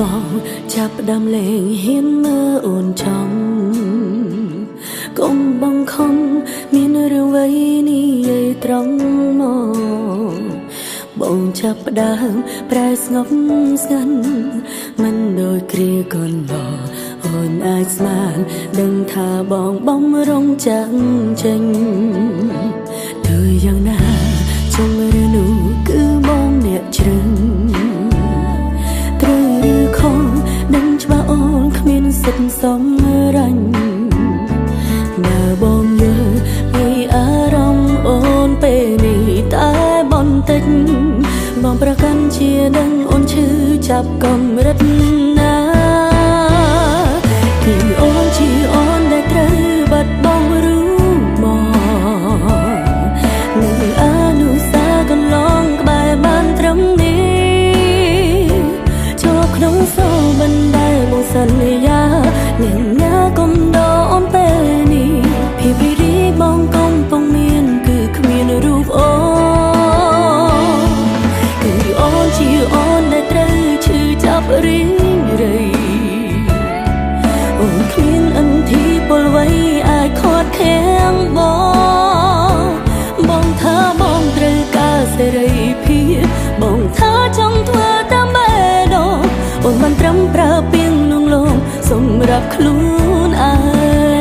បងចាប់ផ្ដើមលេងហ៊ានមើលអូនចំកុំបង្ខំមានរឿងអ្វីនិយាយត្រង់មកបងចាប់ផ្ដើមប្រែស្ងប់ស្ងាត់មិនដូចគ្រាកន្លងអូនអាចស្មានដឹងថាបងបំរុងចាំចេញទៅយ៉ាងណាជុំរឿងនោះគឺបងអ្នកជ្រឹងត្រូវឬខុសដឹងច្បាស់អូនគ្មានសិទ្ធិសំរាញ់បើបងយល់ពីអារម្មណ៍អូនពេលនេះតែបន្តិចបងប្រកាន់ជាដឹងអូនឈឺចាប់កម្រិតណាគឺអូនជាអូនដែលត្រូវបាត់បង់រូបបងនៅអនុសាកន្លងក្បែរបានត្រឹមនេះជាប់ក្នុងសូបិនដែលមកសន្យានឹងណាកុំដកអូនពេលនេះភាពរីរីបងកំពុងមានគឺគ្មានរូបអូនគឺអូនជាអូនដែលត្រូវឈឺចាប់រីងរៃអូនគ្មានអន្ធីពលអ្វីអាចខាត់ខាំងបងបងថាបងត្រូវការសេរីភាពបងថាចង់ធ្វើតាមបេះដូងអូនមិនត្រឹមប្រើពីងនងលងសម្រាប់ខ្លួនឯង។